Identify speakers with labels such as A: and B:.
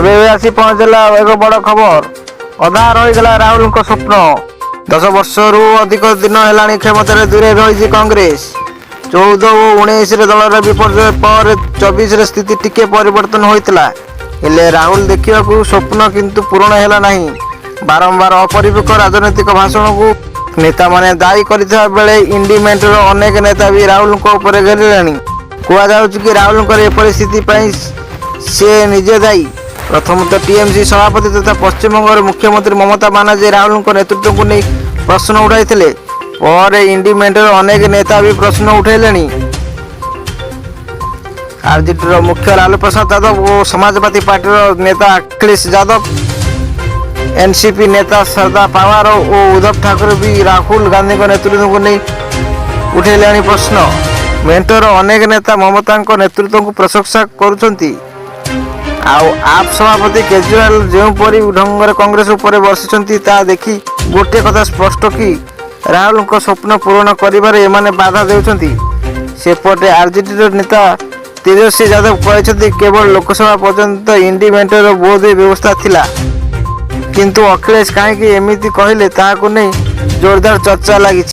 A: ଏବେ ଏବେ ଆସି ପହଞ୍ଚିଲା ଏକ ବଡ଼ ଖବର। ଅଧା ରହିଗଲା ରାହୁଲଙ୍କ ସ୍ୱପ୍ନ। 10 ବର୍ଷରୁ ଅଧିକ ଦିନ ହେଲାଣି କ୍ଷମତାରେ ଦୂରେଇ ରହିଛି କଂଗ୍ରେସ। 14 ଓ 19ରେ ଦଳର ବିପର୍ଯ୍ୟୟ ପରେ 24ରେ ସ୍ଥିତି ଟିକେ ପରିବର୍ତ୍ତନ ହୋଇଥିଲା। ହେଲେ ରାହୁଲ ଦେଖିବାକୁ ସ୍ୱପ୍ନ କିନ୍ତୁ ପୂରଣ ହେଲା ନାହିଁ। ବାରମ୍ବାର ଅପରିପକ୍ୱ ରାଜନୈତିକ ଭାଷଣକୁ ନେତାମାନେ ଦାୟୀ କରିଥିବା ବେଳେ ଇଣ୍ଡି ମେଣ୍ଟର ଅନେକ ନେତା ବି ରାହୁଲଙ୍କ ଉପରେ ଘେରିଲେଣି। କୁହାଯାଉଛି କି, ରାହୁଲଙ୍କର ଏପରି ସ୍ଥିତି ପାଇଁ ସେ ନିଜେ ଦାୟୀ। ପ୍ରଥମତଃ ଟିଏମସି ସଭାପତି ତଥା ପଶ୍ଚିମବଙ୍ଗର ମୁଖ୍ୟମନ୍ତ୍ରୀ ମମତା ବାନାର୍ଜୀ ରାହୁଲଙ୍କ ନେତୃତ୍ୱକୁ ନେଇ ପ୍ରଶ୍ନ ଉଠାଇଥିଲେ। ପରେ ଇଣ୍ଡି ମେଣ୍ଟର ଅନେକ ନେତା ବି ପ୍ରଶ୍ନ ଉଠାଇଲେଣି। ଆରଜେଡିର ମୁଖ୍ୟ ଲାଲୁ ପ୍ରସାଦ ଯାଦବ ଓ ସମାଜବାଦୀ ପାର୍ଟିର ନେତା ଅଖିଳେଶ ଯାଦବ, ଏନସିପି ନେତା ଶରଦ ପାୱାର ଓ ଉଦ୍ଧବ ଠାକରେ ବି ରାହୁଲ ଗାନ୍ଧୀଙ୍କ ନେତୃତ୍ୱକୁ ନେଇ ଉଠେଇଲେଣି ପ୍ରଶ୍ନ। ମେଣ୍ଟର ଅନେକ ନେତା ମମତାଙ୍କ ନେତୃତ୍ୱକୁ ପ୍ରଶଂସା କରୁଛନ୍ତି। ଆଉ ଆପ୍ ସଭାପତି କେଜରିୱାଲ ଯେଉଁପରି ଢଙ୍ଗରେ କଂଗ୍ରେସ ଉପରେ ବର୍ଷିଛନ୍ତି, ତାହା ଦେଖି ଗୋଟିଏ କଥା ସ୍ପଷ୍ଟ କି, ରାହୁଲଙ୍କ ସ୍ୱପ୍ନ ପୂରଣ କରିବାରେ ଏମାନେ ବାଧା ଦେଉଛନ୍ତି। ସେପଟେ ଆରଜେଡିର ନେତା ତେଜସ୍ୱୀ ଯାଦବ କହିଛନ୍ତି, କେବଳ ଲୋକସଭା ପର୍ଯ୍ୟନ୍ତ ଇଣ୍ଡି ମେଣ୍ଟର ବୋଧହୁଏ ବ୍ୟବସ୍ଥା ଥିଲା। କିନ୍ତୁ ଅଖିଳେଶ କାହିଁକି ଏମିତି କହିଲେ, ତାହାକୁ ନେଇ ଜୋରଦାର ଚର୍ଚ୍ଚା ଲାଗିଛି।